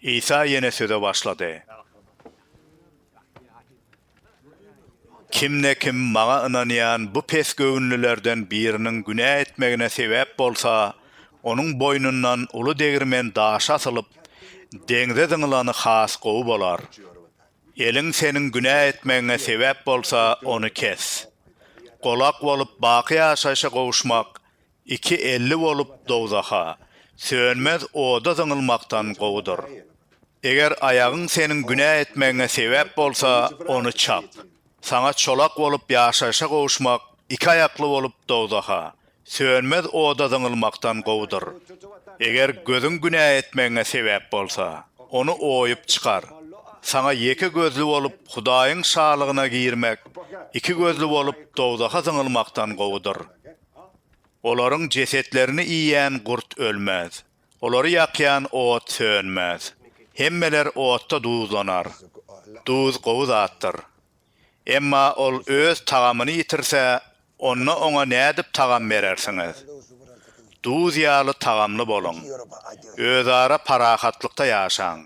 Isa ýene söze başlady. Kimde-kim Maňa ynanýan bu pesgöwünlilerden biriniň günä etmegine sebäp bolsa, onuň boýnundan uly degirmen daşy asylyp, deňze zyňylany has gowy bolar. Eliň seniň günä etmegiňe sebäp bolsa, ony kes. Golak bolup baky ýaşaýşa gowuşmak, Iki elli bolup dowzaha, sönmez oda zyňylmakdan gowudyr. Eger aýagyň seniň günä etmegiňe sebäp bolsa, ony çap. Saňa çolak bolup ýaşaýşa gowuşmak, iki aýakly bolup dowzaha, sönmez oda zyňylmakdan gowudyr. Eger gözüň günä etmegiňe sebäp bolsa, ony oýup çykar. Saňa ýeke gözli bolup Hudaýyň Şalygyna girmek, iki gözli bolup dowzaha zyňylmakdan gowudyr. Olaryň jesetlerini iýýän gurt ölmez, olary ýakýan ot sönmez. Hemmeler otda duzlanar. Duz gowy zatdyr. Emma ol öz tagamyny ýitirse, onda oňa nädip tagam berersiňiz? Duz ýaly tagamly boluň. Özara parahatlykda ýaşaň.